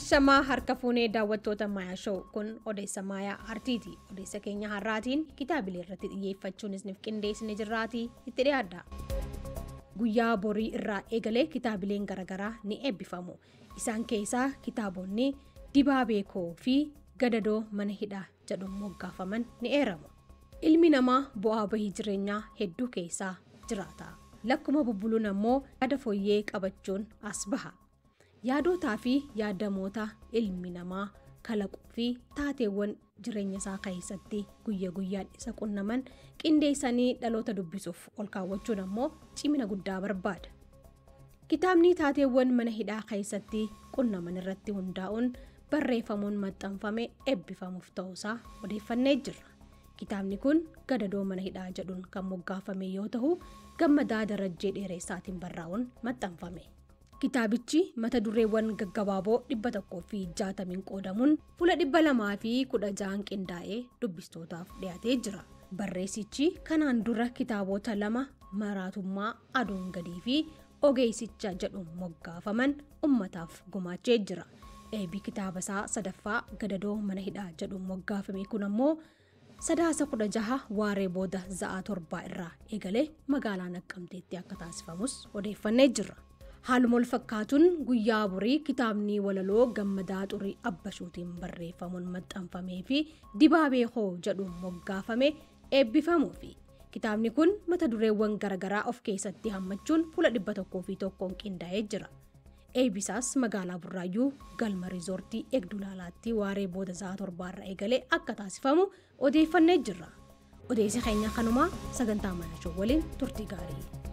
Ashamaa harka fuunee daawwattoota Maayaa Show kun odeessa Maayaa Artiiti. Odeessa keenya har'aatiin kitaabilee irratti xiyyeeffachuun isiniif qindeessine jirraatii itti dhiyaadha. Guyyaa borii irraa eegalee kitaabileen garaagaraa ni eebbifamu. Isaan keessaa kitaabonni Dibaabee Koo fi Gadadoo Mana Hidhaa jedhuun moggaafaman ni eeramu. Ilmi namaa bu'aa bahii jireenyaa hedduu keessaa jiraata. Lakkuma bubbuluun ammoo yaada fooyyee qabachuun as baha. Yaadotaa fi yaadamoota ilmi namaa kalaquu fi taateewwan jireenya isaa keessatti guyya guyyaan isa qunnaman qindeessanii dhaloota dubbisuuf ol kaawwachuun ammoo cimina guddaa barbaada. Kitaabni taateewwan mana hidhaa keessatti qunnaman irratti hundaa'uun barreeffamuun maxxanfame eebbifamuuf ta'uusaa odeeffannee jirra. Kitaabni kun Gadadoo Mana Hidhaa jedhuun kan moggaafame yoo ta'u, Gammadaa Darajjee Dheereessaatiin barraa'uun maxxanfame. Kitaabichi mata dureewwan gaggabaaboo 160 qoodamuun fuula 216 qindaa'ee dubbistootaaf dhiyaatee jira. Barreessichi kanaan dura kitaabota lama Maraatummaa Aduun Gadii fi Ogeessicha jedhuun moggaafaman ummataaf gumaachee jira. Eebbi kitaaba isaa sadaffaa Gadadoo Mana Hidhaa jedhuun moggaafame kun ammoo Sadaasa 16 waaree booda za'a 7 irraa eegalee magaalaa Naqqamteetti akka taasifamus odeeffannee jirra. Haaluma wal fakkaatuun guyyaa borii kitaabni walaloo Gammadaa Xurii Abbashuutiin barreeffamuun maxxanfamee fi Dibaabee Hoo jedhuun moggaafame eebbifamuufi. Kitaabni kun mata dureewwan garaagaraa of keessatti hammachuun fuula 101 qindaa'ee jira. Eebbisaas magaalaa Burraayyuu galma riizoortii Eegdulaalaatti waaree booda za'a 7 irraa eegalee akka taasifamu odeeffannee jirra. Odeessi keenya kanumaa sagantaa Maayaa Show waliin turtii gaarii.